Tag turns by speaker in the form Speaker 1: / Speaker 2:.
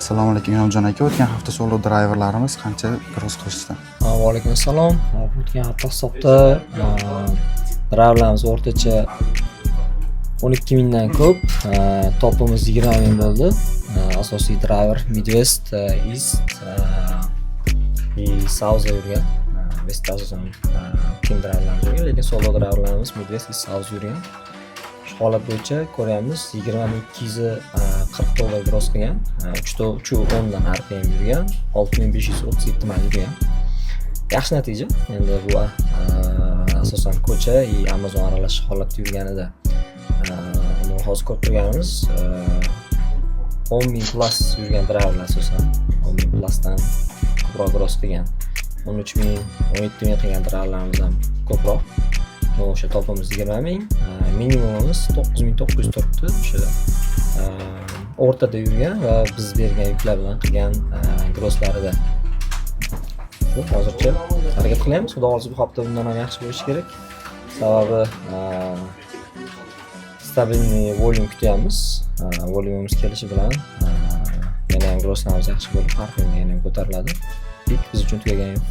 Speaker 1: Assalomu alaykum, Inomjon aka. O'tgan hafta solo driverlarimiz qancha gross qilishdi?
Speaker 2: Va alaykum assalom. Hop, o'tgan hafta hisobda driverlarimiz o'rtacha 12 mingdan ko'p, topimiz 20 ming bo'ldi. Asosiy driver Midwest, East и Southda yurgan. Westda asosan team driverlarimiz yurgan, lekin solo driverlarimiz Midwest, East, South yurgan. Shu holat bo'yicha ko'ryapmiz, 20 240 dollar gross qilgan, 3,10 dan RPM yurgan, 6537 mayl yurgan. Yaxshi natija. Endi bu asosan ko'cha и Amazon aralash holatda yurganida. Uni hozir ko'rib turganimiz 10 000 plus yurgan driverlar asosan 10 000 plusdan ko'proq gross qilgan. 13 000, 17 000 qilgan driverlarimiz ham ko'proq. Но, o'sha topimiz 20 000, minimumimiz 9900 turibdi. O'sha o'rtada yurgan va biz bergan yuklar bilan qilgan grosslarida. Shu hozircha harakat qilyapmiz. Xudo xohlasa, bu hafta bundan ham yaxshi bo'lishi kerak. Sababi стабильный volume kutyapmiz. Volumeimiz kelishi bilan yana ham grosslarimiz yaxshi bo'lib, har kuni yana ham ko'tariladi. Pik biz uchun tugagani yo'q.